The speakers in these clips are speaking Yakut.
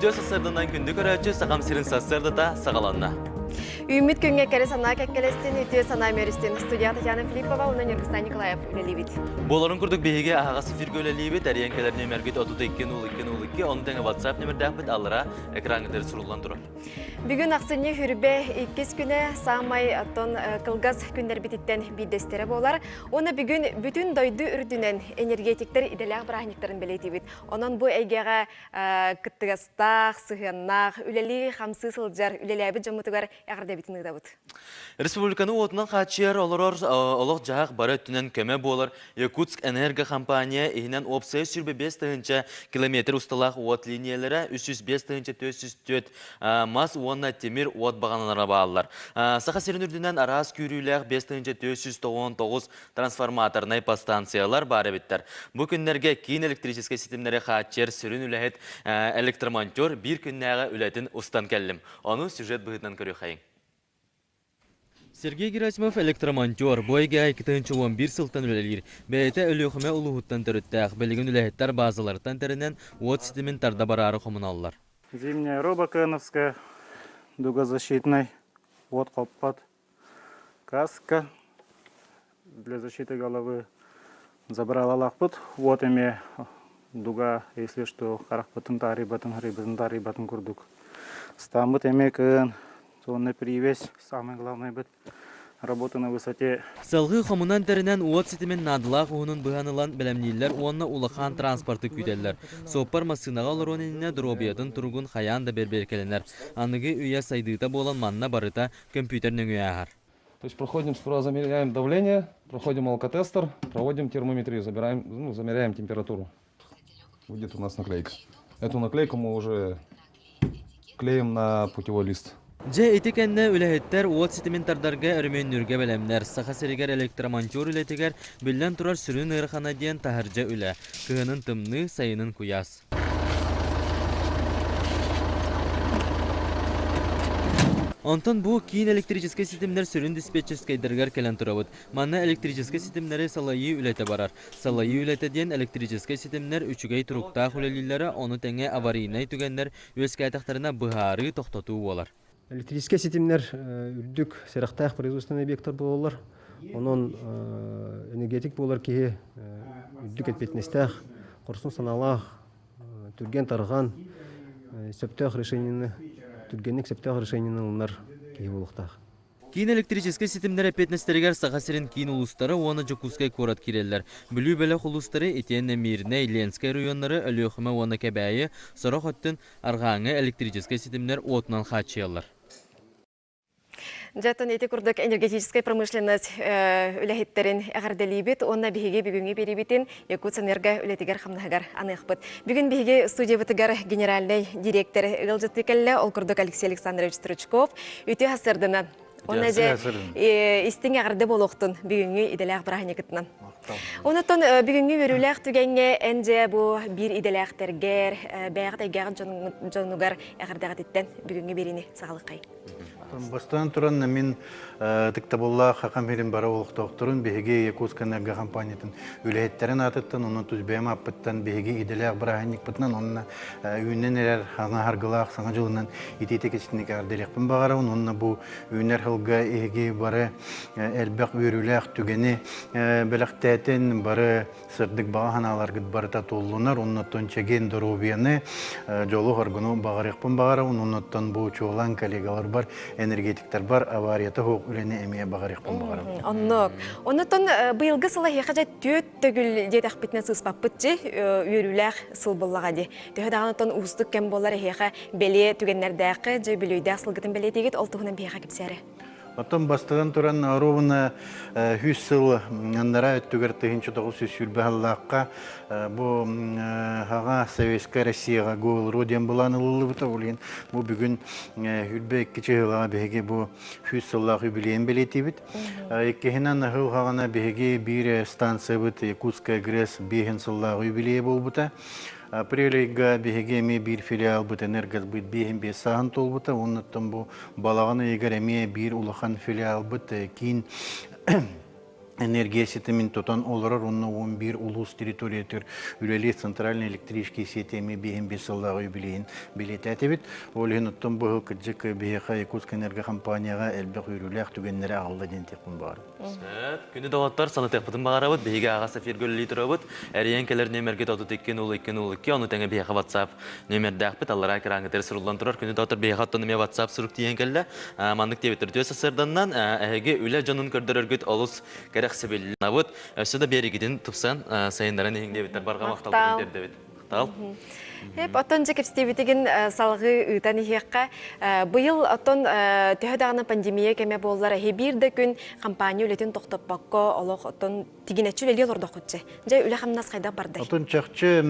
Үтүө сарсыарданан күндү көрөөччү Сахам сирин сарсыардата саҕаланна. Үүммүт күҥҥэ кэрэ санаа кэккэлэстин, үтүө санаа үмүөрүстүн. Студия Татьяна Филиппова уонна Ньургустан Николаев үлэлиибит. Буоларын курдук биһиги аһаҕас эфиргэ үлэлиибит. Эрийэн кэлэр нүөмэргит 32 02 02, ону тэҥэ WhatsApp нүөмэрдээхпит аллара экраҥҥытыгар суруллан турар. Бүгүн ахсынньы хүрбэ иккис күнэ саамай оттон кылгас күннэрбититтэн биирдэстэрэ буолар. Уонна бүгүн бүтүн дойду үрдүнэн энергетиктэр идэлээх бырааһынньыктарын бэлиэтиибит. Онон бу эйгэҕэ кыттыгастаах, сыһыаннаах, үлэлии-хамсыы сылдьар үлэлээбит дьоммутугар эҕэрдэбитин ыытабыт. Республиканы уотунан хааччыйар олорор олох-дьаһах бары өттүнэн көмө буолар Якутск Энерго компания иһинэн уопсайа 105 тыһыынча километр усталаах уот линиялара 305 тыһыынча 404 мас уонна тимир уот баҕаналара бааллар. Саха сирин үрдүнэн араас күүрүүлээх 5 тыһыынча 499 трансформаторнай подстанциялар баар эбиттэр. Бу күннэргэ киин электрическэй ситимнэри хааччыйар сүрүн үлэһит электромонтер биир күннээҕи үлэтин устан кэллим. Ону сюжет быһыытынан көрүөххэйиҥ. Сергей Герасимов электромонтер, бу эйгэ 2011 сылтан үлэлиир. Бэйэтэ Өлүөхүмэ улууһуттан төрүттээх, билигин үлэһиттэр баазаларыттан тэринэн уот ситимин тарда бараары хомуналлар. Зимняя роба кеновская, дугозащитный, уот хоппот, каска для защиты головы забралалаахпыт, уот эмиэ дуга, если что, харахпытын таарыйбатын, харыйбытын таарыйбатын курдук. Стаммыт эмиэ кыын, сонно привязь, самое главное быт, работа на высоте. Салгыы хомунан тэринэн уот ситимин наадалаах уһунун быһан ылан бэлэмнииллэр уонна улахан транспорты күүтэллэр. Суоппар массыынаҕа олоруон иннинэ доруобуйатын туругун хайаан да бэрэбиэркэлэнэр. Аныгы үйэ сайдыыта буолан манна барыта көмпүүтэр нөҥүө ааһар. То есть проходим, сперва замеряем давление, проходим алкотестер, проводим термометрию, забираем, ну, замеряем температуру. Будет у нас наклейка. Эту наклейку мы уже клеим на путевой лист. Дьэ, ити кэннэ үлэһиттэр уот ситимин тардарга өрөмүөннүүргэ бэлэмнэр. Саха сиригэр электромонтер үлэтигэр, биллэн турар, сүрүн ыарахана диэн таһырдьа үлэ. Кыһынын тымныы, сайынын куйаас. Онтон бу киин электрическэй ситимнэр сүрүн диспетчерскэйдэригэр кэлэн турабыт. Манна электрическэй ситимнэри салайыы үлэтэ барар. Салайыы үлэтэ диэн электрическэй ситимнэр үчүгэй туруктаах үлэлииллэрэ, ону тэҥэ аварийнай түгэннэр үөскээтэхтэринэ быһаарыы, тохтотуу буолар. Электрическэй ситимнэр үрдүк сэрэхтээх производственнай объектар буолаллар. Онон энергетик буолар киһи үрдүк эппиэтинэстээх, хорсун санаалаах, түргэн-тарҕан, сөптөөх решениены, түргэнник сөптөөх решениены ылынар киһи буолуохтаах. Киин электрическэй ситимнэр эппиэтинэстэригэр Саха сирин киин улуустара уонна Дьокуускай куорат киирэллэр. Бүлүү бөлөх улуустары итиэннэ Мирнэй, Ленскэй оройуоннары, Өлүөхүмэ уонна Кэбээйи, сорох өттүн Арҕааҥҥы электрическэй ситимнэр уотунан хааччыйаллар. Дьэ, оттон ити курдук энергетическэй промышленность үлэһиттэрин эҕэрдэлиибит уонна биһиги бүгүҥҥү биэриибитин Якутсэнерго үлэтигэр-хамнаһыгар аныахпыт. Бүгүн биһиги студиябытыгар генеральнай директор ыалдьыттыы кэллэ, ол курдук Алексей Александрович Стручков. Үтүө сарсыарданан! Уонна дьэ истиҥ эҕэрдэ буолуохтун бүгүҥҥү идэлээх бырааһынньыкытынан. Онуттан бүгүҥҥү үөрүүлээх түгэҥҥэ эн дьэ бу биир идэлээхтэргэр, бэйэҕит эйгэҕит дьонугар эҕэрдэҕититтэн бүгүҥҥү биэриини саҕалыаххай. Бастаан туран мин ытыктабыллаах Хакам сирин бары олохтоохторун биһиги Якутскэнерго компаниятын үлэһиттэрин аатыттан, онон тус бэйэм ааппыттан биһиги идэлээх бырааһынньыкпытынан уонна үүнэн эрэр саҥа харгылаах саҥа дьылынан итиитик истиник эҕэрдэлиэхпин баҕарабын уонна бу үүнэр сылга эһиги бары элбэх үөрүүлээх түгэни бэлэхтээтин, бары сырдык баҕа санааларгыт барыта туоллунар, оннуттан чэгиэн доруобуйаны, дьолу-соргуну баҕарыахпын баҕарабын, оннуттан бу чуолаан коллегаларбар, энергетиктарбар аварията суох үлэни эмиэ баҕарыахпын баҕарабын. Оннук. Оннуттан быйылгы сыл эһиэхэ дьэ түөрт төгүл диэтэхпитинэ сыыспаппыт дьи, үөрүүлээх сыл буоллаҕа дии. Төһө даҕаны оттон уустук кэм буоллар эһиэхэ бэлиэ түгэннэрдээххэ, дьэ үбүлүөйдээх сылгытын бэлиэтиигит, ол туһунан биһиэхэ кэпсээрэ. Оттон бастатан туран оруобуна 100 сыл анараа өттүгэр 1920 сыллаахха бу хаҕа Советская Россияҕа ГОЛРО диэн былаан ылыллыбыта. Ол иһин бу бүгүн 22 чыһылаҕа биһиги бу 100 сыллаах юбилейын бэлиэтиибит. Иккиһинэн аһыл хаҕана биһиги биир станциябыт Якутская ГРЭС 5 сыллаах юбилейа буолбута. Апрель ыйга биһиги эмиэ биир филиалбыт Энергосбыт 55 сааһын туолбута. Оннуттан бу балаҕан ыйыгар эмиэ биир улахан филиалбыт киин Энергия ситимин тутан олорор уонна 11 улуус территориятыгар үлэлиир центральный электрический сети эмиэ биэһин биир сыллааҕы юбилейин бэлиэтээтибит. Ол иһин оттон бу сыл кырдьык биһиэхэ Якутскэнерго компанияҕа элбэх үөрүүлээх түгэннэри аҕалла диэн этиэхпин баҕарабын. Сөп. Күнү доҕоттор, санатыахпытын баҕарабыт. Биһиги аҕас эфиргэ үлэлии турабыт. Эрийэн кэлэр нүөмэргит 32 02 02, ону тэҥэ биһиэхэ WhatsApp нүөмэрдээхпит. Аллараа экраҥҥытыгар суруллан турар. Күнү доҕоттор, биһиэхэ оттон эмиэ WhatsApp сурук тиийэн кэллэ. Маннык диэбиттэр үтүө сарсыарданнан эһиги үлэ дьонун көрдөрөргүт олус кэрэхсэбиллэнабыт. Өссө да биэригитин тупсан сайыннаран иһиҥ диэбиттэр барҕа махталбытын тиэрдэбит. Махтал. Эп, оттон дьэ кэпсэтиибитигин салҕыы ыытан иһиэххэ. Быйыл оттон төһө даҕаны пандемия кэмэ буоллар, эһи биир да күн компания үлэтин тохтоппокко олох оттон тигинэччи үлэлии олордоххут дьэ. Дьэ, үлэ-хамнас хайдах бардай? Отон чахчы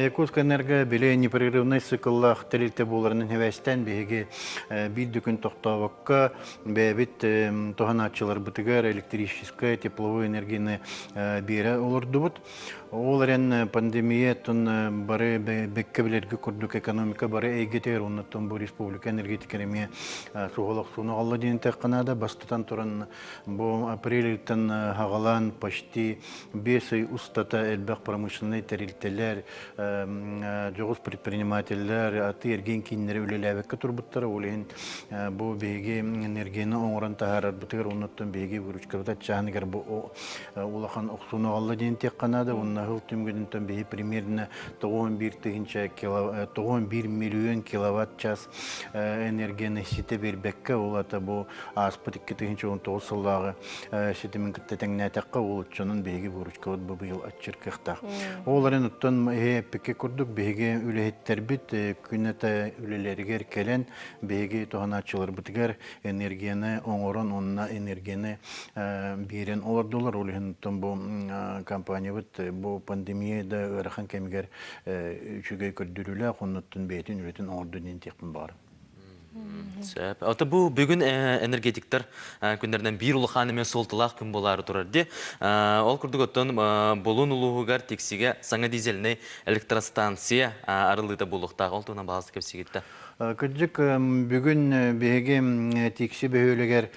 Якутскэнерго били непрерывный цикллаах тэрилтэ буоларынан сибээстээн биһиги биир да күн тохтообокко бэйэбит туһанааччыларбытыгар электрическай, тепловой энергияны биэрэ олордубут. Ол эрэн пандемия оттон бары бэккэ билэргэ курдук экономика бары эйгэтигэр оннуттан бу республика энергетикэр эмиэ суһал охсууну аҕалла диэн этиэххэ наада. Бастатан туран Бу апрельтэн хаҕалаан почти биэс ый устата элбэх промышленнай тэрилтэлэр, дьоҕус предпринимателлэр, атыы-эргиэн кииннэрэ үлэлээбэккэ турбуттара. Ол иһин бу биһиги энергияны оҥорон таһаарарбытыгар оннуттан биһиги выручкабыт аччааныгар бу улахан охсууну аҕалла диэн этиэххэ наада. Уонна сыл түмүгүнтэн биһи примерно 91 миллион киловатт-час энергияны ситэ биэрбэккэ, ол ата бу ааспыт 2019 сыллааҕы ситимин кытта тэҥнээтэххэ, ол оччонон биһиги выручкабыт бу быйыл аччыр кыахтаах. Ол эрэн оттон эппикке курдук биһиги үлэһиттэрбит күннэтэ үлэлэригэр кэлэн биһиги туһанааччыларбытыгар энергияны оҥорон уонна энергияны биэрэн олордулар. Ол иһин оттон бу компаниябыт бу пандемия да ыарахан кэмигэр үчүгэй көрдөрүүлээх, оннуттан бэйэтин үлэтин оҥордо диэн этиэхпин баҕарабын. Сөп. Ото бу бүгүн энергетиктэр күннэринэн биир улахан эмиэ суолталаах күн буолаары турар дии. Ол курдук оттон Булун улууһугар Тиксигэ саҥа дизельнэй электростанция арыллыыта буолуохтаах. Ол туһунан баҕас кэпсигиттэ. Кырдьык, бүгүн биһиги Тикси бөһүөлэгэр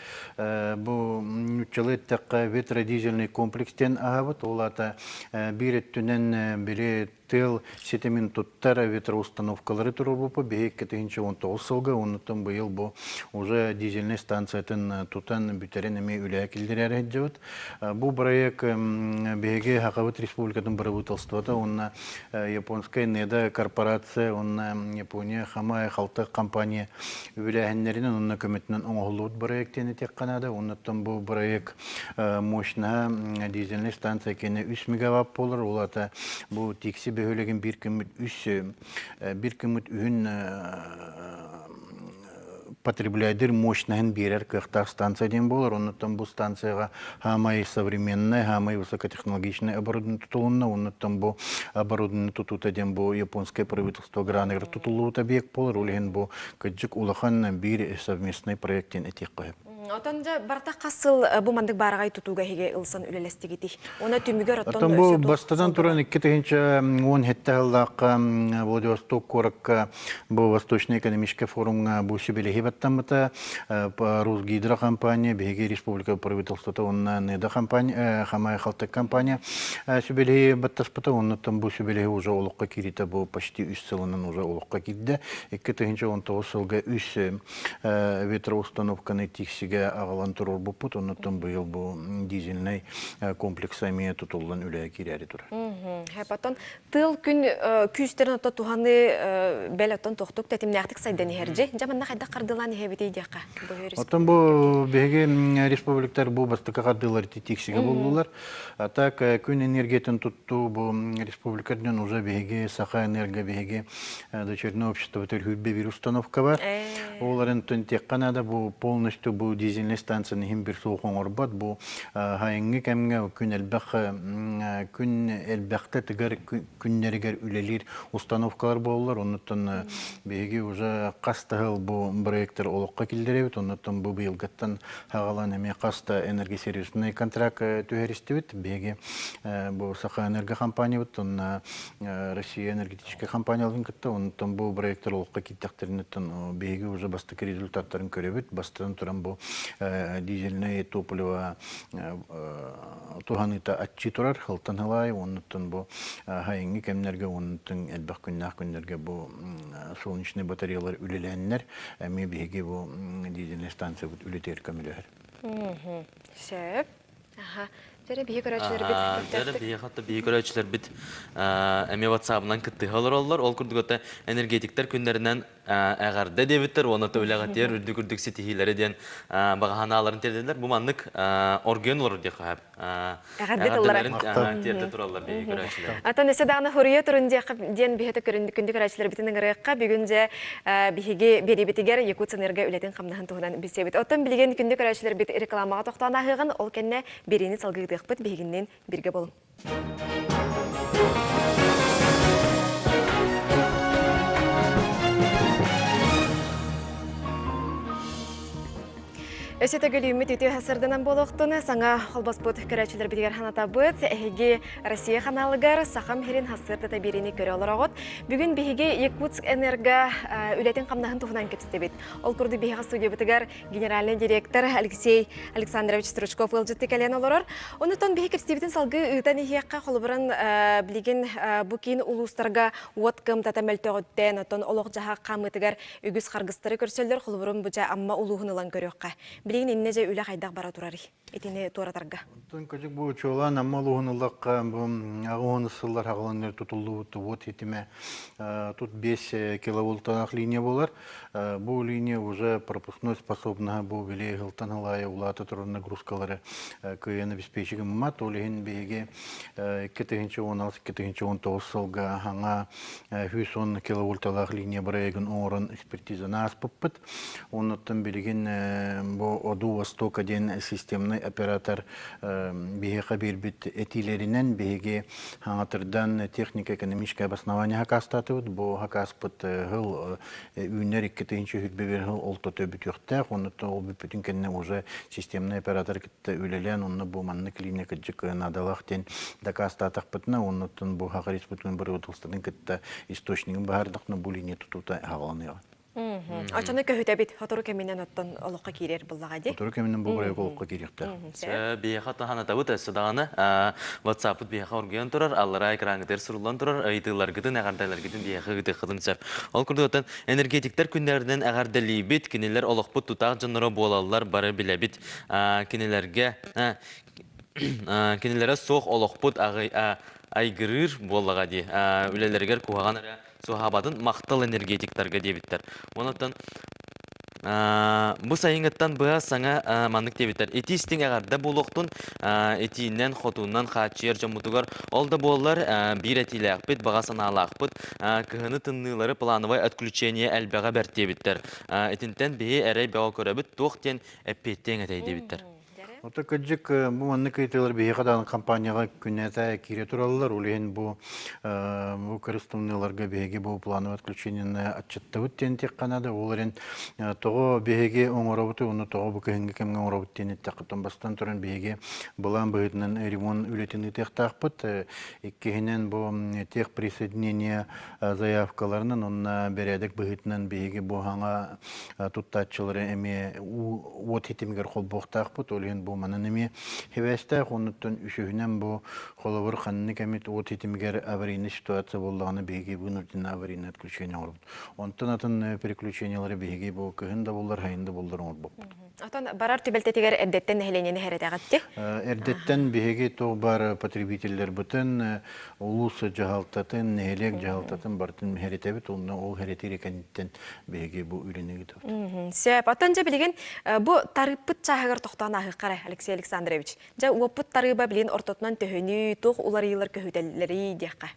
бу нууччалыы эттэххэ ветродизельный комплекс диэн аһабыт. Ол аата биир өттүнэн били тыал ситимин туттар ветроустановкалары туруорбуппут. Биһи 2019 сылга, оннуттан быйыл бу уже дизельнай станциятын тутан бүтэрин эмиэ үлэҕэ киллэрээри сылдьабыт. Бу проект биһиги Сахабыт Республикатын бырабыыталыстыбата уонна японскай НЕДА корпорация уонна Япония Хамай Халтык компания үбүлээһиннэринэн уонна көмөтүнэн оҥоһуллубут проект диэн этиэххэ наада. Оннуттан бу проект мощная дизельная станция кэннэ 3 мегаватт буолар. Ол ата бу Тикси бөһүөлэгин биир күммүт үс биир күммүт үһүн потребляйдыр мощноһын биэрэр кыахтаах станция диэн буолар. Оннуттан бу станцияҕа хаамай современный, хаамай высокотехнологичный оборудование тутулунна. Оннуттан бу оборудование тутуута диэн бу японское правительство граныгар тутуллубут объект буолар. Ол иһин бу кырдьык улахан биир совместный проект диэн этиэххэ сөп. Отон дьэ барыта хас сыл бу маннык баараҕай тутууга эһиги ылсан үлэлэстигитий? Уонна түмүгэр оттон Оттон бу бастатан туран 2017 сыллаахха Владивосток куоракка бу Восточный экономический форумҥа бу сүбэлэһии баттаммыта. Русгидро компания, биһиги республика правительствота уонна НЭДА компания, Хамай Халтык компания сүбэлэһии баттаспыта. Оннуттан бу сүбэлэһии уже олоххо киириитэ бу почти үс сылынан уже олоххо киирдэ. 2019 сылга үс ветроустановканы Тиксигэ аҕалан туруорбуппут, оннуттан быйыл бу дизельнай комплекс эмиэ тутуллан үлэҕэ киирээри турар. Потом тыал күн күүстэрин ото туһаны бэл оттон тохтук тэтимнээхтик сайдан иһэр дьэ. Дьэ манна хайдах хардыылаан иһэбитий диэххэ. Оттон бу биһиги республиктар бу бастакы хардыылар Тиксигэ буллулар. А так күн энергиятын туттуу бу республика үрдүнэн уже биһиги Саха энерго биһиги дочернее общество төрүүрбэ бир установка бар. Оларын тиэххэ наада бу полностью бу дизельный станцияны иһин бир суох оҥорбот. Бу хайыҥҥы кэмҥэ күн элбэх күн элбэхтэ тыгар күннэригэр үлэлиир установкалар буоллар. Оннуттан биһиги уже хас да сыл бу проектор олоххо киллэрэбит. Оннуттан бу быйылгыттан хаҕалан эмиэ хас да энергосервисный контракт түһэристибит. Биһиги бу Саха энерго компаниябыт онно Россия энергетическай компанияларын кытта онтон бу проекттар олоххо киирдэхтэринэ биһиги уже бастакы результаттарын көрөбүт. Бастатан туран бу дизельное топливо туһаныыта аччыы турар сылтан сыл аайы оннуттан бу сайыҥҥы кэмнэргэ оннуттан элбэх күннээх күннэргэ бу солнечный батареялар үлэлээннэр эмиэ биһиги бу дизельнай станциябыт үлэтигэр көмөлөһөр. Сөп. Аха. Дьэрэ биһи көрөөччүлэрбит Дьэрэ биһи хатта биһи көрөөччүлэрбит эмиэ WhatsApp-ынан кыттыһа олороллор. Ол курдук это энергетиктэр күннэринэн эҕэрдэ диэбиттэр уонна үлэҕитигэр үрдүк үрдүк ситиһиилэри диэн баҕа санааларын тиэрдэллэр. Бу маннык оргуйан олорор диэххэ сөп. Эҕэрдэ тыллара. Тиэрдэ тураллар биһиги көрөөччүлэр. Атын өссө даҕаны хоруйа турун диэн биһиэхэ күндү көрөөччүлэрбитин ыҥырыахха. Бүгүн дьэ биһиги биэриибитигэр Якутсэнерго үлэтин-хамнаһын туһунан билсиэбит. Оттон билигин күндү көрөөччүлэрбит рекламаҕа тохтоон ааһыаҕын, ол кэннэ биэриини салгыы ыытыахпыт. Биһигинниин бииргэ буолуҥ. Өссө төгүлүүммүт үтүө сырдынан буолуохтун саҥа холбоспут көрөөччүлэрбитигэр ханатабыт. Эһиги Россия ханаалыгар Сахам сирин хассыырдата биэриини көрө олороҕут. Бүгүн биһиги Якутск Энерго үлэтин-хамнаһын туһунан кэпсэтибит. Ол курдук биһиэхэ студиябытыгар генеральный директор Алексей Александрович Стручков ыалдьытты кэлэн олорор. Онутон биһи кэпсэтиибитин салгыы ыытан иһиэххэ холобуран билигин бу киин улуустарга уот кыамтата мөлтөҕүттэн, оттон олох-дьаһах хаамыытыгар үгүс харгыстары көрсөллөр. Холобурун бу дьэ Амма улууһун ылан көрүөххэ. Билигин иннэ дьэ үлэ хайдах бара турарый? Итини туоратарга. Онтон кыдьык бу чуолаан Амма улууһун ыллахха бу аҕыс сыллар хаҕыланнар тутуллубут уот ситимэ тут 5 киловольтаах линия буолар. Бу линия уже пропускной способнаһа бу били ыһылтан ылаайы улаата турар нагрузкалары кыайан обеспечи гыммат. Ол иһин биһиги 2016-2019 сылга хаҥа 110 киловольталаах линия бырайыгын оҥорон экспертизаны ааспыппыт. Оннуттан билигин бу ОДУ Востока диэн системный оператор биһиэхэ биэрбит этиилэринэн биһиги хаҥатырдан технико-экономическое обоснование хакаастаатыбыт. Бу хакааспыт сыл үүнэр 2021 сыл ортото бүтүөхтээх. Оннуттан ол бүппүтүн кэннэ уже системный оператор кытта үлэлээн онно бу маннык линия кырдьык наадалаах диэн дакаастаатахпытына, оннуттан бу Саха Республикатын бырабыыталыстыбатын кытта источнигын баһаардахтына бу линия тутуута аҕаланыаҕа. Оччону көһүтэбит. Сотору кэминэн оттон олоххо киирэр буллаҕа дии. Сотору кэминэн бу проект олоххо киириэхтээх. Биһиэхэ таһанатабыт өссө даҕаны WhatsApp-ыт биһиэхэ оргуйан турар, аллараа экраҥҥытыгар суруллан турар ыйытыыларгытын, эҕэрдэлэргитин биһиэхэ ыытыаххытын сөп. Ол курдук оттон энергетиктэр күннэринэн эҕэрдэлиибит, кинилэр олохпут тутаах дьонноро буолаллар, бары билэбит. Кинилэргэ кинилэрэ суох олохпут айгырыыр буоллаҕа дии. Үлэлэригэр куһаҕан эрэ суоһаабатын махтал энергетиктарга диэбиттэр. Онон бу сайыҥҥыттан быһа саҥа маннык диэбиттэр. Итии истиҥ эҕэрдэ буолуохтун, итиинэн, хотуунан хааччыйар дьоммутугар ол да буоллар биир этиилээхпит, баҕа санаалаахпыт, кыһыны тымныылары плановай отключение элбэҕэ бэрт диэбиттэр. Итинтэн биһи эрэй бөҕө көрөбүт, туох диэн эппиэттиэҥ этэй диэбиттэр. Ото кырдьык бу маннык ыйытыылар биһиэхэ даҕаны компанияҕа күннэтэ киирэ тураллар. Ол иһин бу бу кырыс тымныыларга биһиги бу плановое отключениены аччаттабыт диэн этиэххэ наада. Ол эрэн тоҕо биһиги оҥоробут уонна тоҕо бу кыһыҥҥы кэмҥэ оҥоробут диэн эттэххэ, бастан туран биһиги былаан быһыытынан ремонт үлэтин ыытыахтаахпыт. Иккиһинэн бу техприсоединение заявкаларынан уонна бэрээдэк быһыытынан биһиги бу хаҥа туттааччылары эмиэ уот ситимигэр холбуохтаахпыт. Ол иһин бу манан эмиэ сибээстээх. Оннуттан үсүһүнэн бу холобур ханнык эмит уот ситимигэр аварийный ситуация буоллаҕына биһиги вынужденно аварийное отключение оҥоробут. Онтон атын переключениелары биһиги бу кыһын да буоллар, сайын да буоллар оҥорбоппут. Отон барар түбэлтэтигэр эрдэттэн нэһилиэнньэни хэрэтэҕитти? Эрдэттэн биһиги туох баар потребителлэрбитин, улуус дьаһалтатын, нэһилиэк дьаһалтатын барытын хэрэтэбит. Онно ол хэрэтиир кэнниттэн биһиги бу үлэни ыытабыт. Сөп. Оттон дьэ билигин бу тарыыппыт чааһыгар тохтоон ааһыахха эрэ, Алексей Александрович. Дьэ уоппут тарыыба билигин ортотунан төһөнүй, туох уларыйыылар көһүтэллэрий диэххэ.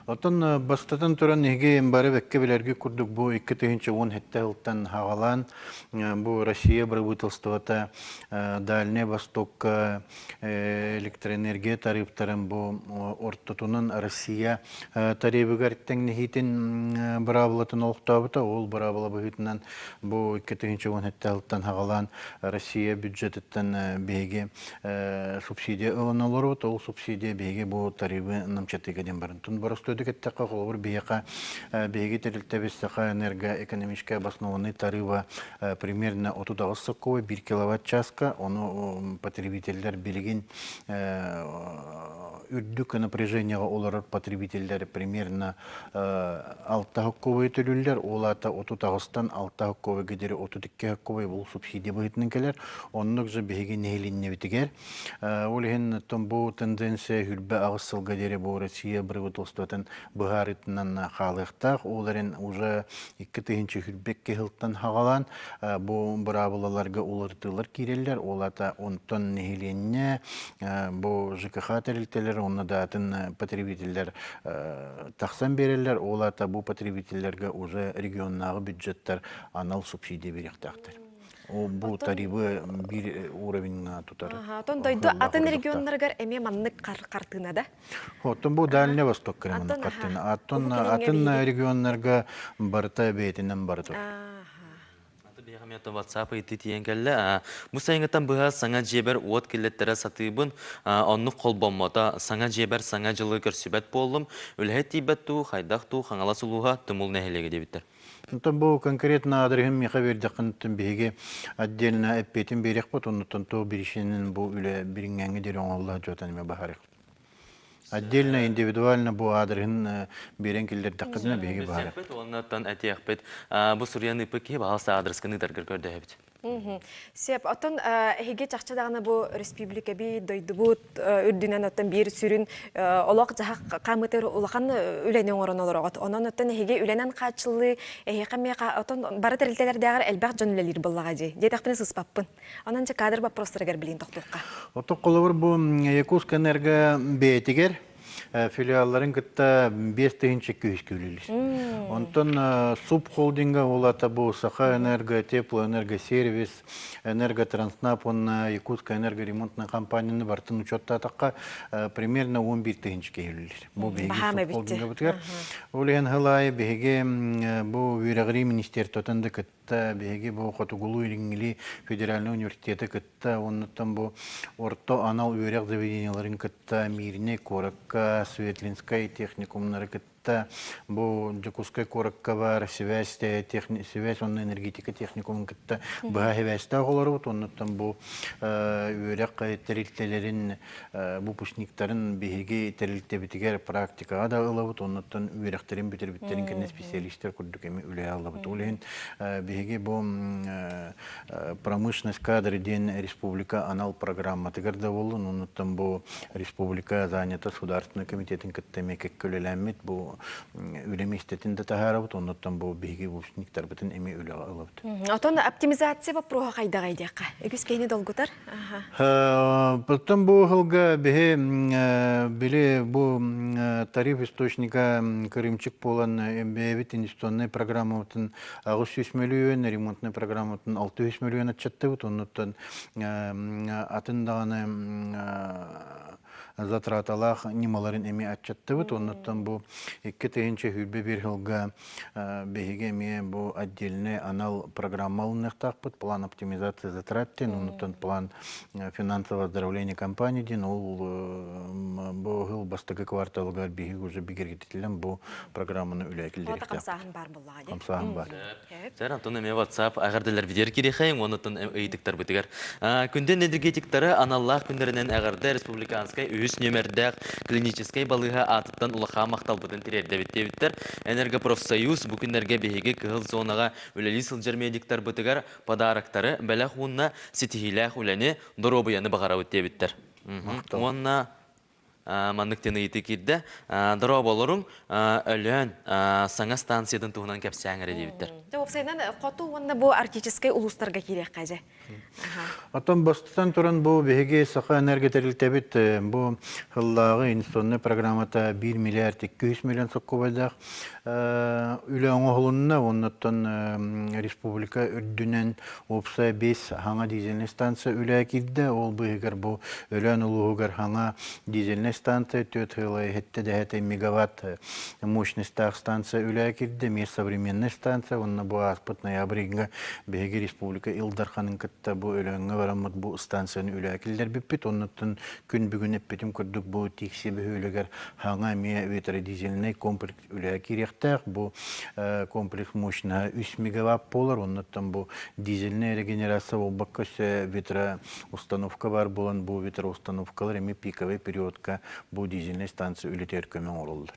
Оттон бастатан туран эһиги бары бэккэ билэргит курдук бу 2017 сылтан хаҕалаан бу Россия бырабыыталыстыбата Дальнай Востокка электроэнергия тарыыптарын бу ортотунан Россия тарыыбыгар тэҥнэһиитин быраабылатын олохтообута. Ол быраабыла быһыытынан бу 2017 сылтан хаҕалаан Россия бюджетыттан биһиги субсидия ылан олоробут. Ол субсидия биһиги бу тарыыбы намчатыыга диэн баран. Тун боростуой. Боростуойдук эттэххэ, холобур, биһиэхэ биһиги тэрилтэбит Саха энерго экономическай обоснованный тарыыба примерно 38 сокковой 1 киловатт-чааска, ону потребителлэр билигин үрдүк напряжениеҕа олорор потребителлэр примерно 6 сокковой төлүүллэр, ол аата 38-тан 6 сокковойга диэри 32 сокковой бұл субсидия быһыытынан кэлэр. Оннук же биһиги нэһилиэнньэбитигэр Ол иһин оттон бу тенденция 28 сылга диэри бу Россия правительствотын быһаарыытынан хаалыахтаах. Ол эрэн уже 2022 сылтан хаҕалаан бу быраабылаларга уларытыылар киирэллэр. Ол аата онтон нэһилиэнньэ бу ЖКХ тэрилтэлэр уонна да атын потребителлэр тахсан биэрэллэр. Ол аата бу потребителлэргэ уже регионнааҕы бюджеттар анал субсидия биэриэхтээхтэр. Бу тарибы биир уровеньҥа тутар. Оттон дойду атын регионнарыгар эмиэ маннык хартыына да? Оттон бу Дальний Восток маннык хартыына. Аттон атын регионнарга барыта бэйэтинэн бара турар. WhatsApp ыйытыы тиийэн кэллэ. Бу сайыҥҥыттан быһа саҥа дьиэбэр уот киллэттэрэ сатыыбын. Оннук холбоммото. Саҥа дьиэбэр саҥа дьылы көрсүбэт буоллум. Үлэһит тиийбэт дуу, хайдах дуу, Хаҥалас улууһа Тумул нэһилиэгэ диэбиттэр. Онтон бу конкретно адрыһын миэхэ биэрдэххин биһиги отдельно эппиэтин биэриэхпит, оннуттан туох биричиинэн бу үлэ бириҥҥэҥҥэ диэри оҥоһулла сылдьыбытын эмиэ баһарыах. Отдельно, индивидуально бу адрыһын биэрэн киллэрдэххитинэ биһиги баһарыах. Уоннаттан этиэхпит. Бу суруйан ыыппыт киһи баҕалса адрескын ыытаргар көрдөһөбүт. Сөп. Оттон эһиги чахчы даҕаны бу республикабит, дойдубут үрдүнэн оттон биир сүрүн олох-дьаһах хаамыытыгар улахан үлэни оҥорон олороҕут. Онон оттон эһиги үлэнэн хааччыллыы эһиэхэ эмиэ оттон бары тэрилтэлэрдээҕэр элбэх дьон үлэлиир буоллаҕа дии. Диэтэхпинэ сыспаппын. Онон дьэ кадр боппуруостарыгар билигин тохтуохха. Оттон холобур бу Якутскэнерго бэйэтигэр филиалларын кытта 5000 күүскэ үлэлиир. Онтон субхолдинга ол аата бу Саха энерго, Теплоэнергосервис, Энерготранснаб уонна Якутская энергоремонтная компанияны барытын учуоттаатахха примерно 11 тыһыынча киһи үлэлиир. Бу биһиги субхолдингабытыгар. Ол иһин сыл аайы биһиги бу үөрэҕирии министерствотын да кытта биһиги бу Хотугулуу-Илиҥҥили федеральнай университеты кытта уоннуттан бу орто анал үөрэх заведениеларын кытта Мирнэй куоракка Светлинскай техникумнары кытта бу Дьокуускай куоракка баар связь связь уонна энергетика техникумун кытта быһа сибээстээх олоробут оннуттан бу үөрэх тэрилтэлэрин выпускниктарын биһиги тэрилтэбитигэр практикаҕа да ылабыт, оннуттан үөрэхтэрин бүтэрбиттэрин кэннэ специалистар курдук эми үлэҕэ ылабыт. Ол иһин биһиги бу промышленность кадры диэн республика анал программатыгар да буоллун, оннуттан бу республика занята государственный комитетин кытта эмиэ кэккэ үлэлээммит, бу үлэ миэстэтин да таһаарабыт, оннуттан бу биһиги выпускниктарбытын эмиэ үлэҕэ ылабыт. Отон оптимизация вопроһа хайдаҕай диэххэ? Үгүс киһини долгутар. Оттон бу сылга биһи били бу тариф источника кырыымчык буолан бэйэбит инвестиционнай программабытын 800 мөлүйүөн, ремонтнай программабытын 600 мөлүйүөн аччаттыбыт. Оннуттан атын даҕаны затраталаах ньымаларын эмиэ аччаттыбыт. Оннуттан бу 2021 сылга Биһиги эмиэ бу отдельный анал программа ылыныахтаахпыт, план оптимизации затрат диэн, оннуттан план финансового оздоровления компании диэн, ол бу сыл бастакы кварталыгар биһиги уже бигэргэтиллэн бу программаны үлэҕэ киллэриэхтээхпит. Хамсааһын баар буоллаҕа дии. Хамсааһын баар. Сэр, Антон эмиэ WhatsApp эҕэрдэлэр битиэр кириэхэйиҥ уонна ыйытыктарбытыгар. Күндү энергетиктары аналлаах күннэринэн эҕэрдэ республиканскай үһүс нүөмэрдээх клиническэй балыыһа аатыттан улахан махталбытын тириэрдэбит диэбиттэр. Энергопрофсоюз бу күннэргэ биһиги кыһыл зонаҕа үлэлии сылдьар медиктарбытыгар подароктары, бэлэх уонна ситиһиилээх үлэни, доруобуйаны баҕарабыт диэбиттэр. Уонна маннык диэн ыйытыы киирдэ. Дорооболоруҥ, Өлөөн саҥа станциятын туһунан кэпсээҥ эрэ диэбиттэр. Дьэ, уопсайынан хоту уонна бу арктическай улуустарга киириэххэ дьэ. Оттон бастатан туран бу биһиги Саха энерго тэрилтэбит бу сыллааҕы инвестиционнай программата 1 миллиард 200 миллион соккубайдаах үлэ оҥоһулунна. Оннуттан республика үрдүнэн Уопсай 5 хаҥа дизельнай станция үлэ киирдэ. Ол быыһыгар бу Өлөөн улууһугар хаҥа дизельнай дизельнай станция 4,7 мегаватт мощностаах станция үлэ киирдэ, эмиэ современный станция, уонна бу ааспыт ноябрь ыйга биһиги республика Ил Дарханын кытта бу Өлөөҥҥө бараммыт бу станцияны үлэ киллэрбиппит. Оннуттан күн бүгүн эппитим курдук бу Тикси бөһүөлэгэр хаҥа эмиэ ветродизельный комплекс үлэ киириэхтээх. Бу комплекс мощноһа 3 мегаватт буолар. Оннуттан бу дизельная регенерация буолбакка өссө ветроустановка бар буолан бу ветроустановкалар эмиэ пиковый периодка бу дизельная станция үлэтигэр көмө оҥороллор.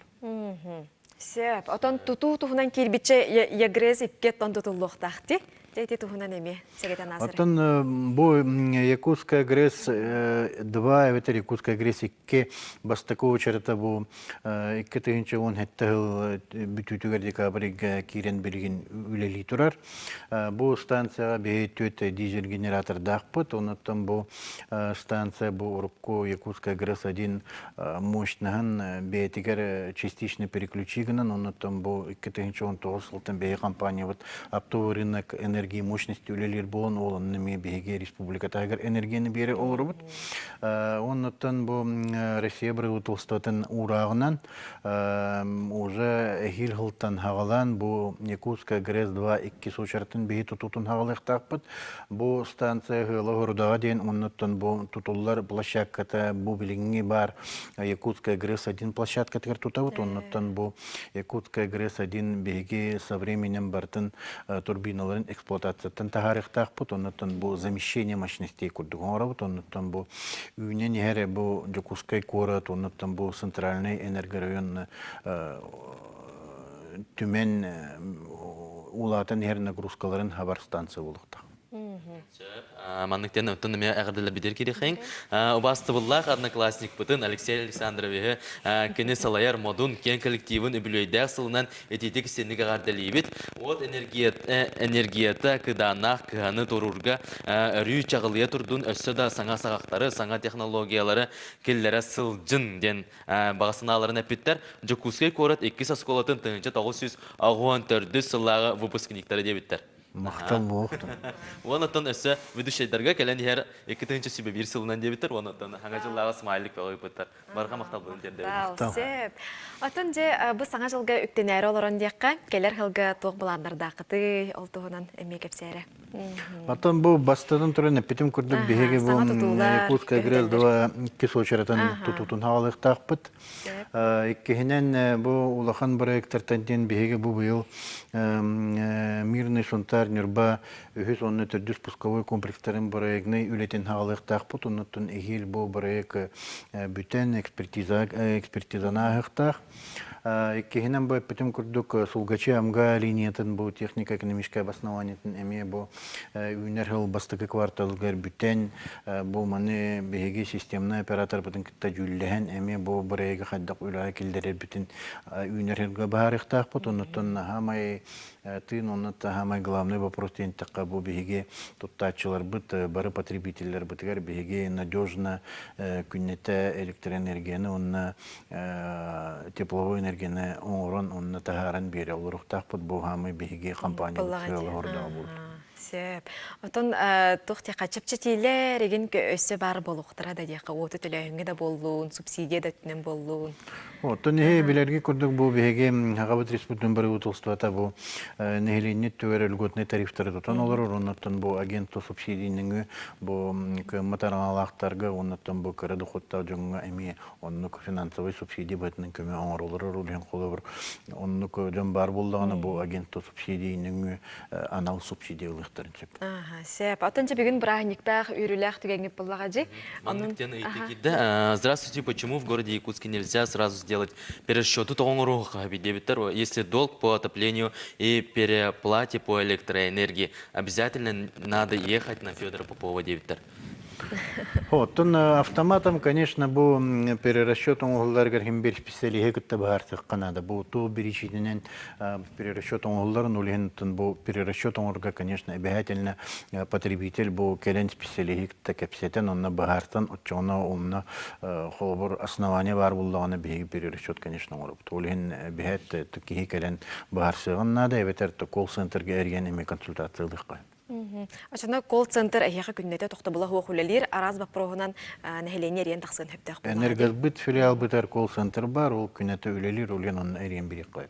Сөп. Отон тутуу туһунан киирбиччэ ЯГРЭС икки оттон тутуллуохтаах дии. Дьэ ити туһунан эмиэ сэгэтэн аасара. Оттон бу Якутская ГРЭС 2 эбэтэр Якутская ГРЭС 2 бастакы очерета бу 2017 сыл бүтүүтүгэр декабрьга киирэн билигин үлэлии турар. Бу станцияҕа биһи түөрт дизель генератордаахпыт. Онуттан бу станция бу урукку Якутская ГРЭС-1 мощноһын бэйэтигэр частично переключи гынан, оннуттан бу 2019 сылтан биһиги компаниябыт оптовый рынок энергии мощности үлэлиир буолан, ол онно эмиэ биһиги республикатааҕар энергияны биэрэ олоробут. Оннуттан бу Россия правительствотын уурааҕынан уже эһиил сылтан хаҕалаан бу Якутская ГРЭС-2 иккис уочаратын биһи тутуутун хаҕалыахтаахпыт. Бу станция Ыала Хорудаҕа диэн оннуттан бу тутуллар площадката бу билиҥҥи баар Якутская ГРЭС-1 площадкатыгар тутабыт. Оннуттан бу Якутская ГРЭС-1 биһиги со временем барытын турбиналарын эксплуатацияттан таһаарыахтаахпыт. Оннуттан бу замещение мощностей курдук оҥоробут. Оннуттан бу үүнэн иһэр бу Дьокуускай куорат, оннуттан бу центральный энергорайон түмэн улаатан иһэр нагрузкаларын хабар станция буолуохтаах. Сөп. Маннык диэн оттон эмиэ эҕэрдэлэрбитигэр киириэххэйиҥ. Убаастабыллаах одноклассникпытын Алексей Александровиһы кини салайар модун киэҥ коллективын үбүлүөйдээх сылынан итиитик истинник эҕэрдэлиибит. Уот энергията кыдааннаах кыһаны туруурга өрүү чаҕылыйа турдун, өссө да саҥа саҕахтары, саҥа технологиялары киллэрэ сылдьын диэн баҕа санааларын эппиттэр. Дьокуускай куорат иккис оскуолатын 1984 сыллааҕы выпускниктара диэбиттэр. Махтал буолуохтун. Уоннаттан өссө ведущайдарга кэлэн иһэр 2001 сылынан диэбиттэр, уоннаттан саҥа дьыллааҕы смайлик бөҕө ыыппыттар. Барҕа махталбытын тиэрдэбит. Махтал. Сөп. Оттон дьэ бу саҥа дьылга үктэнээри олорон диэххэ, кэлэр сылга туох былааннардааххытый, ол туһунан эмиэ кэпсээрэ. Оттон бу бастатан туран эппитим курдук биһиги бу Якутская ГРЭС-2 иккис уочаратын тутуутун хаалыахтаахпыт. Иккиһинэн бу улахан проектартан диэн биһиги бу быйыл Мирный Сунтаар Ньурба үһүс уонна төрдүс пусковой комплекстарын проектнай үлэтин хаалыахтаахпыт. Оннуттан эһиил бу проект бүтэн экспертиза экспертизаны ааһыахтаах. Иккиһинэн бу эппитим курдук Сулгачи Амга линиятын бу технико-экономическай обоснованиетын эмиэ бу үүнэр сыл бастакы кварталыгар бүтэн бу маны биһиги системнай операторбытын кытта дьүүллэһэн эмиэ бу бырайыагы хайдах үлэҕэ киллэрэрбитин үүнэр сылга быһаарыахтаахпыт. Оннуттан хаамай тыын онно хаамай главный вопрос диэн эттэххэ бу биһиги туттааччыларбыт бары потребителлэрбитигэр биһиги надежно күннэтэ электроэнергияны уонна тепловой энергияны оҥорон онно таһааран биэрэ олоруохтаахпыт бу хаамай биһиги компаниябыт сыала хордоҕо буолбут. Сөп. Отон туох диэххэ чэпчэтиилэр игин өссө баар буолуохтара да диэххэ уоту төлөөһүҥҥэ да буоллун, субсидия да өттүнэн буоллун. Оттон иһи билэрги курдук бу биһиги Сахабыт Республикатын правительствота бу нэһилиэнньэ өттүгэр льготный тарифтары тутан олорор, оннуттан бу агентство субсидийнэҥи бу кыаммат араҥалаахтарга, оннуттан бу кыра доходтаах дьоҥҥо эмиэ оннук финансовай субсидия быһыытынан көмө оҥороллор ол иһин холобур оннук дьон баар буоллаҕына бу агентство субсидия нөҥүө анал субсидия ылыахтарын сөп. Сөп. Оттон дьэ бүгүн бырааһынньыктаах үөрүүлээх түгэҥҥит буоллаҕа дьи. Оннук диэн ыйытыы киирдэ. Здравствуйте, почему в городе Якутске нельзя сразу сделать перерасчеты тоҕоҥоруохха диэбиттэр. Если долг по отоплению и переплате по электроэнергии, обязательно надо ехать на Федора Попова диэбиттэр. Оттон автоматом, конечно, бу перерасчет оҥоһулларыгар иһин биир специалиһы кытта быһаарсыахха наада. Бу туу биричиининэн перерасчет оҥоһулларын, ол иһин бу перерасчет оҥорго, конечно, обязательно потребитель бу кэлэн специалиһы кытта кэпсэтэн, онно быһаарсан, оччоҕуна онно холобур основание баар буоллаҕына биһиги перерасчет, конечно, оҥоробут. Ол иһин биһэт киһи кэлэн быһаарсыаҕын наада, эбэтэр колл-центрга эрийэн эмиэ консультация ылыахха. Оччоно колл-центр эһиэхэ күннэтэ тохтобула суох үлэлиир, араас боппуруоһунан нэһилиэнньэ эриэн тахсыан сөптөөх буоллаҕа дии. Энергосбыт филиалбытыгар колл-центр баар, ол күннэтэ үлэлиир, ол иһин онно эриэн бириэххэ.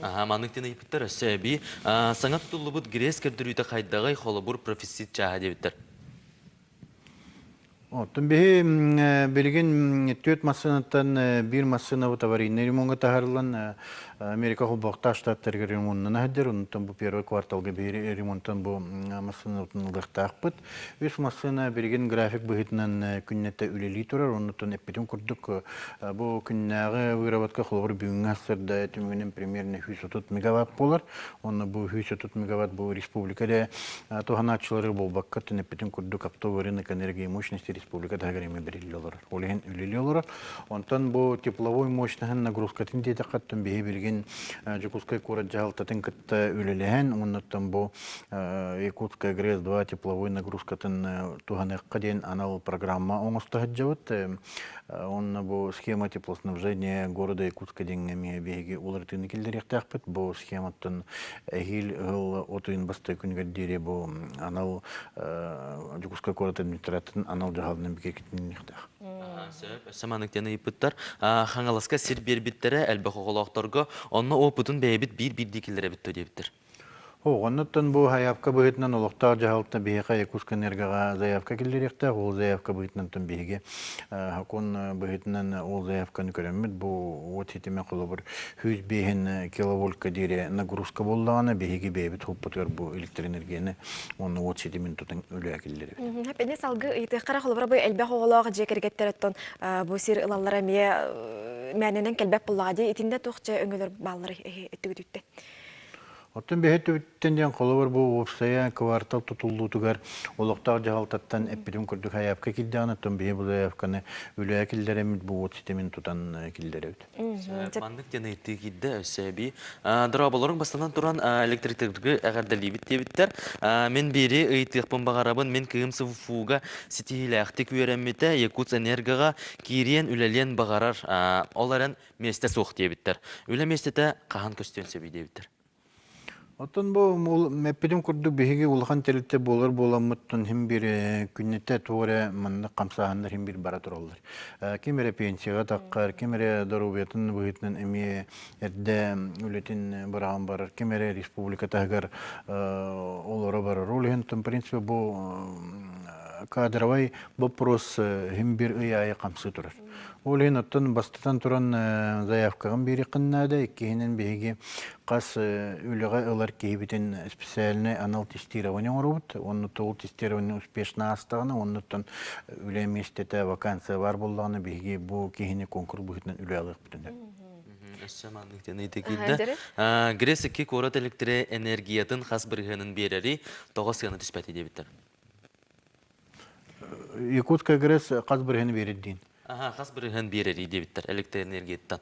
Аха, маннык диэн ыйыппыттар өссө эбии. Саҥа тутуллубут ГРЭС көрдөрүүтэ хайдаҕый, холобур, профицит чааһа диэбиттэр. Оттон биһи билигин түөрт массыынаттан биир массыынабыт аварийнай ремоҥҥа таһаарыллан Америка Холбоһуктаах Штаттарыгар ремоннана сылдьар. Онтон бу первый кварталга биһиги ремонтан бу массыынабытын ылыахтаахпыт. Үс массыына билигин график быһыытынан күннэтэ үлэлии турар. Оннуттан эппитим курдук бу күннээҕи выработка холобур бүгүҥҥү сарсыарда түмүгүнэн примерно 130 мегаватт буолар. Онно бу 130 мегаватт бу республика эрэ туһанааччылары буолбакка түнэппитин курдук оптовый рынок энергии мощности республика таһыгар эмиэ бэриллэ олорор. Ол иһин үлэлии олорор. Онтон бу тепловой мощноһын нагрузкатын диэтэххэ биһи билигин Дьокуускай куорат дьаһалтатын кытта үлэлэһэн, оннуттан бу Якутская ГРЭС-2 тепловой нагрузкатын туһаныахха диэн анал программа оҥосто сылдьабыт. Онно бу схема теплоснабжения города Якутска диэҥҥэ эмиэ биһиги уларытыыны киллэриэхтээхпит. Бу схематтан эһиил ыһыл от ыйын бастакы күнүгэр диэри бу анал Дьокуускай куорат администрациятын анал дьаһалынан бигэргэтиниэхтээх. Сөп, өссө маннык диэн ыйыппыттар. Хаҥаласка сир биэрбиттэрэ элбэх оҕолоохторго, онно опытын бэйэбит биир-биирдии киллэрэбит дуо диэбиттэр. Оҕоннуттан бу сайаапка быһыытынан олохтоох дьаһалта биһиэхэ Якутскэнергоҕа заявка киллэриэхтээх. Ол заявка быһыытынан биһиги сокуон быһыытынан ол заявканы көрөммүт. Бу уот ситимэ холобур 105 киловольтка диэри нагрузка буоллаҕына биһиги бэйэбит хоппутугар бу электроэнергияны уонна уот ситимин тутан үлэҕэ киллэрэбит. Эппини салгыы ыйытыаххара холобура бу элбэх оҕолоох дьиэ кэргэттэр оттон бу сир ылаллара эмиэ мээнэнэн кэлбэт буоллаҕа дии. Итиннэ туох дьэ өҥөлөр баалларый өттүгүтүттэн? Оттон бэһи түбүттэн диэн холобур бу уопсайа квартал тутуллуутугар олохтоох дьаһалтаттан эппитим курдук сайаапка киирдэҕинэ, оттон биһи бу заявканы үлэҕэ киллэрэммит бу уот ситимин тутан киллэрэбит. Маннык диэн ыйытыы киирдэ өссө эбии. Дорооболоруҥ бастатан туран электриктергэ эҕэрдэлиибит диэбиттэр. Мин биири ыйытыахпын баҕарабын. Мин кыым СВФУ-га ситиһиилээхтик үөрэммитэ, Якутсэнергоҕа киириэн, үлэлиэн баҕарар. Ол эрэн миэстэ суох диэбиттэр. Үлэ миэстэтэ хаһан көстүөн сөбүй диэбиттэр. Оттон бу эппитим курдук биһиги улахан тэрилтэ буолар буоламмыттан иһин биир күннэтэ туох эрэ маннык хамсааһыннар иһин биир бара тураллар. Ким эрэ пенсияҕа таххар, ким эрэ доруобуйатын быһыытынан эмиэ эрдэ үлэтин быраҕан барар, ким эрэ республика таһыгар олоро барар. Ол иһин, в принципе, бу кадровай вопрос иһин биир ый аайы хамсыы турар. Ол иһин оттон бастатан туран заявкаҕын биэриэххин наада, иккиһинэн биһиги хас үлэҕэ ылар киһибитин специальнай анал тестирование оҥоробут. Онно ол тестирование успешно аастаҕына, оннуттан үлэ миэстэтэ, вакансия баар буоллаҕына, биһиги бу киһини конкурс быһыытынан үлэ алыахпытын сөп. Өссө маннык диэн ыйытыы киирдэ. Грец икки куорат электроэнергиятын хас бырыһыанын биэрэри тоҕо сыана түспэтий диэбиттэр. Якутская ГРЭС хас бырыһыаны биэрэр диин? Аха, хас бырыһыан биэрэрий диэбиттэр электроэнергияттан.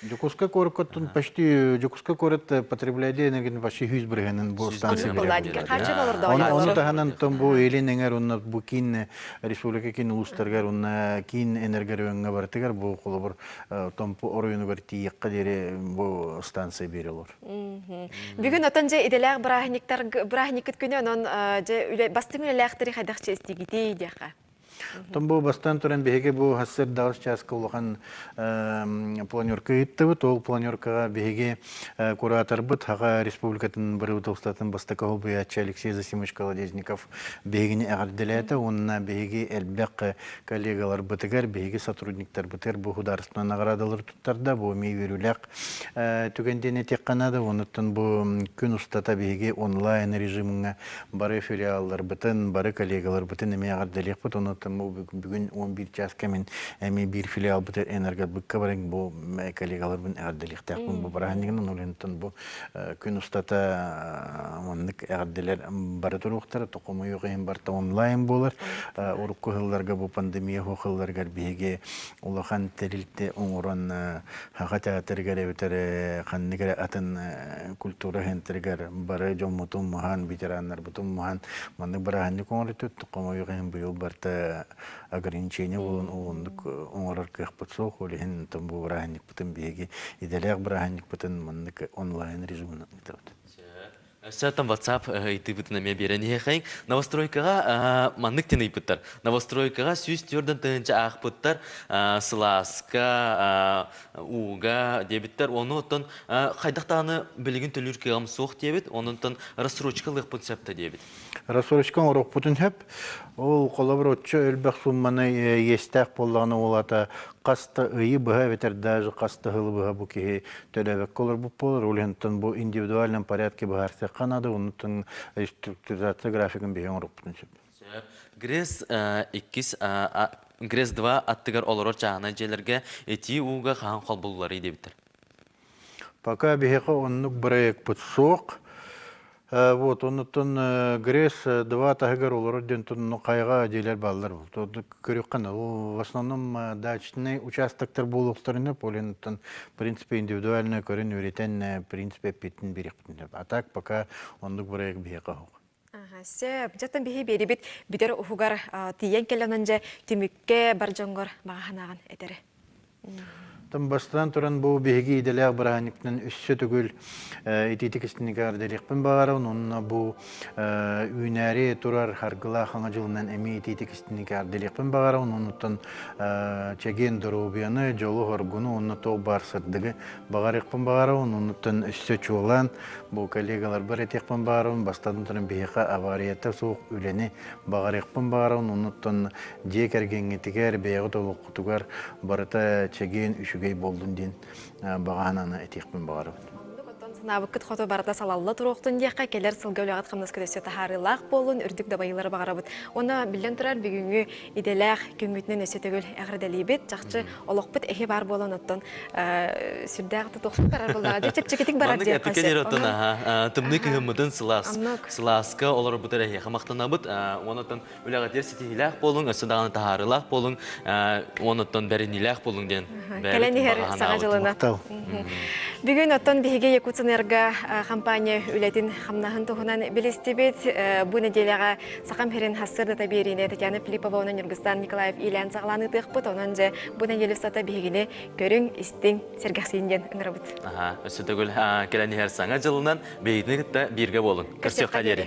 Дьокуускай куораккаттан почти Дьокуускай куорат потребляет энергияны почти 100 бырыһыанын бу станция Ону таһынан тон бу Илин эҥэр уонна бу киин республика киин улуустарыгар уонна киин энергорайоҥҥа барытыгар бу холобур Томпо оройуонугар тиийиэххэ диэри бу станция биэрэ олор. Бүгүн отон дьэ идэлээх бырааһынньыктар бырааһынньыккыт күнэ онон дьэ үлэ бастыҥ үлэлээхтэри хайдах чиэстиигитий диэххэ. Оттон бу бастаан туран биһиги бу сарсыардаҕыс чааска улахан планерка ыыттыбыт. Ол планеркаҕа биһиги кураторбыт Хаха Республикатын бырабыыталыстыбатын бастакы солбуйааччы Алексей Засимович Колодезников биһигини эҕэрдэлээтэ уонна биһиги элбэх коллегаларбытыгар, биһиги сотрудниктарбытыгар бу художественнай наҕараадалары туттарда. Бу эмиэ үөрүүлээх түгэн диэн этиэххэ наада. Онуттан бу күн устата биһиги онлайн режимҥа бары филиалларбытын, бары коллегаларбытын эмиэ эҕэрдэлиэхпит. Онуттан бу бүгүн 11 чааска мин эмиэ биир филиалбыты энергобыкка баран бу коллегаларбын эҕэрдэлиэхтээхпин бу бырааһынньыгынан. Онуттан бу күн устата маннык эҕэрдэлэр бары туруохтара. Токомойуох иһин барыта онлайн буолар. Урукку сылларга бу пандемия сылларыгар биһиги улахан тэрилтэ оҥорон Саха театрыгар эбэтэр ханнык эрэ атын культура центрыгар бары дьоммутун муһан, ветераннарбытын муһан маннык бырааһынньык оҥорбутут. Хомойуох иһин быйыл барыта ограничение буолан уһуннук оҥорор кыахпыт суох. Ол иһин бу бырааһынньыкпытын биһиги идэлээх бырааһынньыкпытын маннык онлайн режимынан ыытабыт. Өссө оттон WhatsApp ыйытыыбытын эмиэ биэрэн иһиэхэйиҥ. Новостройкаҕа маннык диэн ыйыппыттар. Новостройкаҕа 104 тыһыынча аахпыттар, сылааска, ууга диэбиттэр. Ону оттон хайдах даҕаны билигин төлүүр кыаҕым суох диэбит. Онон рассрочка ылыахпын сөп да диэбит. Рассрочка оҥоруохпутун сөп. Ол холобур оччо элбэх суумманы иэстээх буоллаҕына ол аата хас да ыйы быһа эбэтэр даже хас да сылы быһа бу киһи төлөөбөккө олорбут буолар. Ол иһин бу индивидуальном порядке быһаарсыахха наада. Оннуттан реструктуризация графигын биһи оҥоруохпутун сөп. Сөп. ГРЭС иккис ГРЭС 2 аттыгар олорор чааһынай дьиэлэргэ итии ууга хаһан холбулларый диэбиттэр. Пока биһиэхэ оннук бырайыакпыт суох. Вот, оннуттан ГРЭС 2 таһыгар олорор диэн хайаҕа дьиэлэр бааллар. Көрүөххэ в основном дачный участоктар буолуохтарына, полинуттан, в принципе, индивидуально көрөн үөрэтэн, в принципе, эппитин бириэхпитин А так пока оннук бырайыак биһиэхэ суох. Сөп. Дьэ, биһи биэрибит бүтэр уһугар тиийэн кэлэн дьэ түмүккэ бар дьоҥҥор баҕа санааҕын этэрэ. Тон бастаан туран бу биһиги идэлээх бырааһынньыкпытын өссө төгүл итиитик истиҥник эҕэрдэлиэхпин баҕарабын уонна бу үүнээри турар харгылаах хаҥа дьылынан эмиэ итиитик истиҥник эҕэрдэлиэхпин баҕарабын оннуттан чэгиэн доруобуйаны, дьолу-соргуну уонна туох баар сырдыгы баҕарыахпын баҕарабын оннуттан өссө чуолаан бу коллегаларбар этиэхпин баҕарабын бастатан туран биһиэхэ аварията суох үлэни баҕарыахпын баҕарабын оннуттан дьиэ кэргэҥҥитигэр бэйэҕит олоххутугар барыта чэгиэн үчүгэй буоллун диэн баҕаһын аны этиэхпин баҕарабын. Оннук оттон санаабыккыт хоту барыта салалла туруохтун диэххэ, кэлэр сылга үлэҕит хамнаскыт өссө таһаарыылаах буоллун, үрдүк дабайыылары баҕарабыт. Уонна биллэн турар, бүгүҥҥү идэлээх күҥҥүтүнэн өссө төгүл эҕэрдэлиибит. Чахчы олохпут эһи баар буолан оттон сүрдээх тутуохпут барар буоллаҕа. Дьэ чэпчэкитик барар Маннык диэххэ эпикэ сөп. оттон аха тымныы кыһыммытын сылаас Оннук. сылааска олорбутар эһиэхэ махтанабыт. Уонна үлэҕитигэр ситиһиилээх буолуҥ, өссө даҕаны таһаарыылаах буолуҥ, уонуттан бэриниилээх буолуҥ диэн Кэлэн иһэр саҥа дьылына. Бүгүн оттон биһиги Якутсэнерго компания үлэтин хамнаһын туһунан билистибит. Бу нэдиэлэҕэ Сахам сирин сарсыардата биэриини Татьяна Филиппова уонна Ньургустан Николаев иилээн саҕалаан ыытыахпыт. Онон дьэ бу нэдиэлэ устата биһигини көрүҥ, истиҥ, сэргэхсийин диэн ыҥырабыт. Өссө төгүл кэлэн иһэр саҥа дьылынан биһигини кытта бииргэ буолуҥ. Көрсүөххэ диэри.